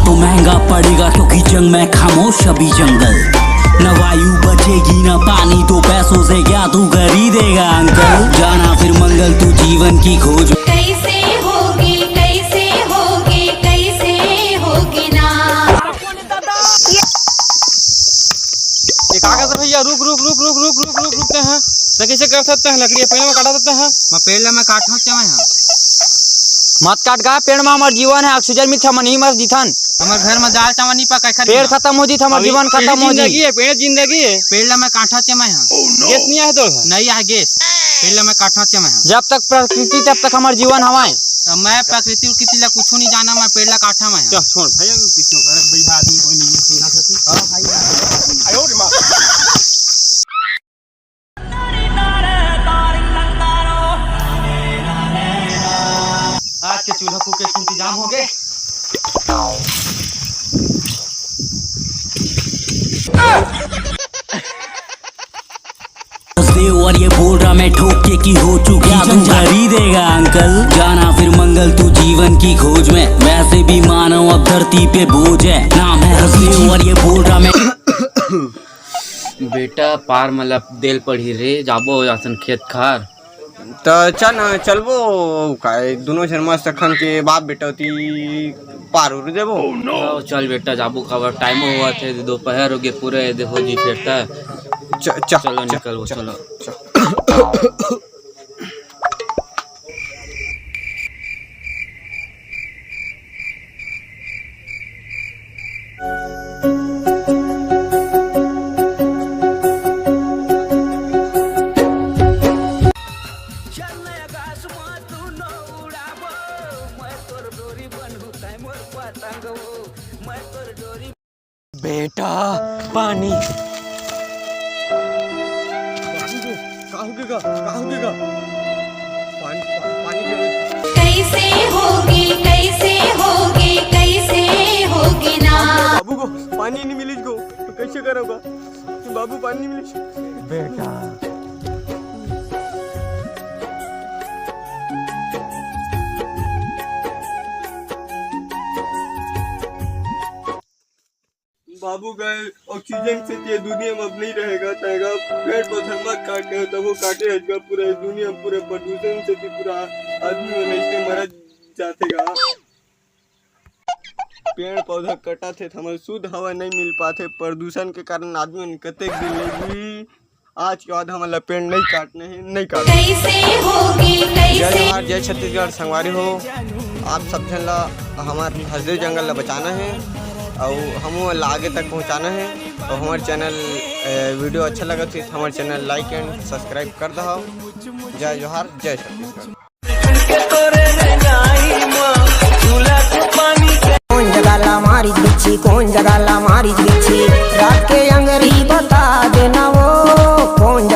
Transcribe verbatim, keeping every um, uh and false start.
तो महंगा पड़ेगा क्योंकि जंग में खामोश अभी जंगल। न वायु बचेगी न पानी, तो पैसों से क्या तू खरीदेगा अंकल? जाना फिर मंगल तू जीवन की खोज। कैसे होगी, कैसे होगी, कैसे होगी ना? ये का करत भैया, रुक, रुक, रुक, रुक, रुक, रुक, रुक, रुक, ते हैं। ते कैसे कर सकते हैं? लकड़ी पेड़ में काटा सकते हैं। मैं पेड़ ला मैं काटहूँ, क्या मैं हाँ? मत काट गा, पेड़ में हमर जीवन है, ऑक्सीजन मिलथे, हमन इही मर जीथन। हमर घर में दाल चावल नहीं पका, पेड़ खत्म हो जीत, हमर जीवन खत्म हो जीत। जिंदगी है, पेड़ जिंदगी है। पेड़ ला मैं काटहूँ, क्या मैं हाँ? गैस नहीं आए तो? नहीं आए गैस। पेड़ ला मैं काटहूँ, क्या मैं हाँ? जब तक प्रकृति, तब तक हमर जीवन हवाए। तो मैं प्रकृति उकृति ला कुछो नहीं जाना, मैं पेड़ ला काटहूँ मैं। चल छोड़ भैया, कुछ तो कर, भैया आदमी कोई नहीं है, सुना सके। हाँ भाई। आज के चूल्हा फूके के इंतजाम हो गए। हंसदे और ये बोल रहा मैं ठोक के कि हो चुका तू खरीदेगा अंकल। जाना फिर मंगल तू जीवन की खोज में। वैसे भी मानव अब धरती पे बोझ है। नाम है हंसदे और ये बोल रहा मैं। बेटा, पार मतलब देल पड़ी रे, जाबो असन खेत खार। त चल ना, चलबो। काय दुनो झन मस्त अखन के बाप बेटा होती पार उर देबो। आओ, चल बेटा, जाबो, काबर टाइम होवत हे, दोपहर हो गे पूरे, देखो जी फेर त। च-, च-, चलो, च-, निकलबो, च-, चलो। च-, बेटा, पानी। का होगे गा? का होगे गा? पानी, पा-, पानी दे। कैसे होगी, कैसे होगी, कैसे होगी ना? बाबू को पानी नहीं मिलिस गो, तो कैसे करोगा? बाबू पानी नहीं मिलिस। बेटा। बाबू गए, ऑक्सीजन से ये दुनिया में अब नहीं रहेगा, तहेगा। पेड़ पौधा मत काटे, तब वो काटे हजगा। पूरा ये दुनिया पूरे प्रदूषण से भी पूरा आदमी मन ऐसे मरत जाथेगा। पेड़ पौधा कटाथे, त हमन शुद्ध हवा नहीं मिल पाथे। प्रदूषण के कारण आदमी मन कतेक दिन लेगी। आज के बाद हमन ला पेड़ नहीं काटना हे, नहीं काटना। कैसे होगी, जय कैसे? जोहार, जय छत्तीसगढ़। संगवारी हो, आप सब झन ला हमर हसदेव जंगल ला बचाना हे अउ हमन ला आगे तक पहुंचाना हे। अउ हमर चैनल, ए, वीडियो अच्छा लगत हे त हमर चैनल like and subscribe कर दहव। जय जोहार, जय छत्तीसगढ़। कोन जगह ला मारिच बिच्छी, कोन जगह ला मारिच बिच्छी।